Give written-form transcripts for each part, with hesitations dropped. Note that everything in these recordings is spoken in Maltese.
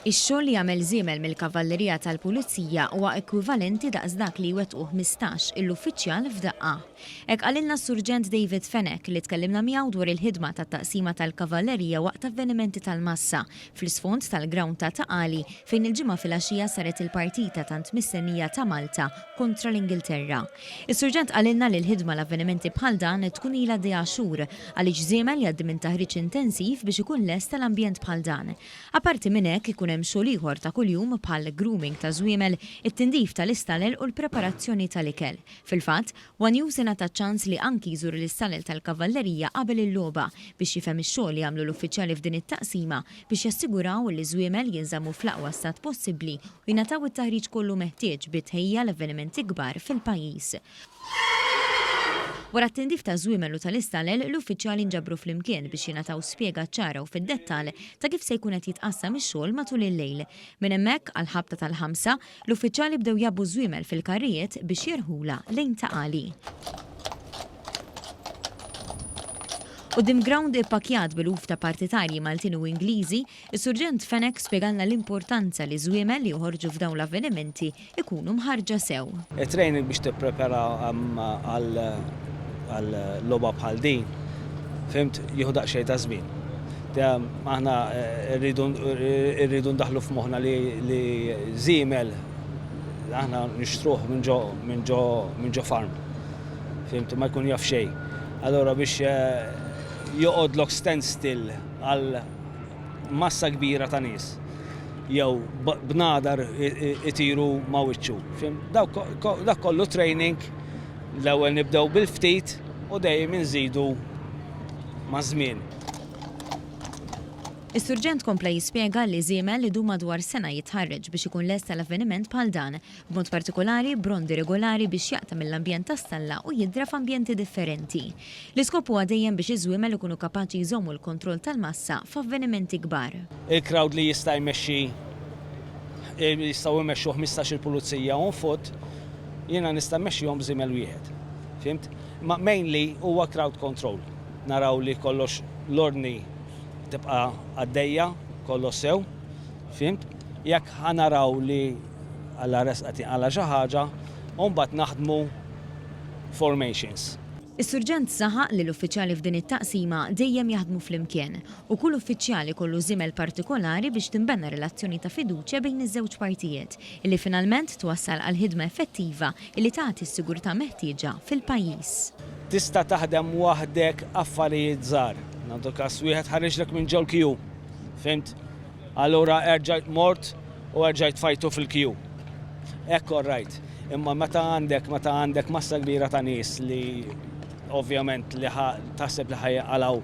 Ix-xogħol li jagħmel żiemel mill-Kavallerija tal-Pulizija huwa ekwivalenti daqs dak li jwettqu 15 il uffiċjal f'daqqa. Hekk qalilna s-Surġent David Fenech li tkellimna miegħu dwar il-ħidma tat-taqsima tal-Kavallerija waqt avvenimenti tal-massa fl-isfond tal-grawnd ta' Ta' Qali fejn il-Ġimgħa filgħaxija saret il-partita tant mistennija ta' Malta kontra l-Ingilterra. Is-Surġent qalilna li l-ħidma għal avvenimenti bħal dan tkun ilha għaddejja xhur għaliex żiemel jgħaddi minn taħriġ intensiv biex ikun lest għal ambjent bħal dan. Apparti minn hekk ikun hemm xogħol ieħor ta' kuljum bħal grooming ta' żwiemel, it-tindif tal-istalel u l-preparazzjoni tal-ikel. Fil-fatt, one News ingħata ċ-ċans li anki jżur l-istalel tal-kavallerija qabel il-logħba biex jifhem ix-xogħol li jagħmlu l-uffiċjali f'din it-taqsima biex jassiguraw li ż-żwiemel jinżammu fl-aqwa stat possibbli u jingħataw it-taħriġ kollu meħtieġ bi tħejjija għal avvenimenti kbar fil-pajjiż. Wara t-tindif taż-żwiemel u tal-istalel, l-uffiċjali nġabru flimkien biex jingħataw spjega ċara u fid-dettall ta' kif se jkun qed jitqassam ix-xogħol matul il-lejl. Minn hemmhekk, għall-ħabta tal-ħamsa, l-uffiċjali bdew jgħabbu ż-żwiemel fil-karrijiet biex jerħulha lejn Ta' Qali. Quddiem grawnd ippakkjat b'eluf ta' partitarji Maltin u Ingliżi, is-Surġent Fenech spjegalna l-importanza li ż-żwiemel li joħorġu f'dawn l-avvenimenti ikunu mħarrġa sew. It-training biex tipprepara għal logħba bħal din, fhimt, jieħu daqsxejn ta' żmien. Aħna rridu ndaħħlu f'moħħna li żiemel aħna nixtruh minn ġo minn ġo minn ġo farm. Fhimt, ma jkun jaf xejn. Allura biex joqgħodlok stand still għal massa kbira ta' nies jew bnadar itiru ma' wiċċu. Dak kollu training l-ewwel nibdew bil-ftit u dejjem inżidu maż-żmien. Is-Surġent kompla jispjega li żiemel idum madwar sena jitħarreġ biex ikun lest għal avveniment bħal dan, b'mod partikolari b'rondi regolari biex jaqta' mill-ambjent ta' stalla u jidra f'ambjenti differenti. L-iskop huwa dejjem biex iż-żwiemel ikunu kapaċi jżommu l-kontroll tal-massa f'avvenimenti kbar. Il-crowd li jista' jmexxi jistgħu jmexxu 15-il pulizija on foot, jiena nista' mmexxihom b'żiemel wieħed. Fhimt? Imma mainly huwa crowd control. Naraw li kollox l-ordni tibqa' għaddejja, kollox sew. Fhimt? Jekk ħa naraw li Alla res qed jinqala' xi ħaġa, u mbagħad naħdmu formations. Is-Surġent saħaq li l-uffiċjali f'din it-taqsima dejjem jaħdmu flimkien u kull uffiċjal ikollu żiemel partikolari biex tinbena relazzjoni ta' fiduċja bejn iż-żewġ partijiet illi finalment twassal għal ħidma effettiva illi tagħti s-sigurtà meħtieġa fil-pajjiż. Tista' taħdem waħdek affarijiet żgħar. Nagħtu każ wieħed ħariġlek minn ġol-kju. Fhimt? Allura erġajt mort u erġajt tfajtu fil-kju. Hekk all right. Imma meta għandek meta għandek massa kbira ta' nies li ovvjament li taħseb li ħa jinqalgħu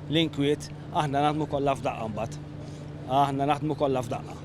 l-inkwiet, aħna naħdmu kollha f'daqqa mbagħad. Aħna naħdmu kollha f'daqqa.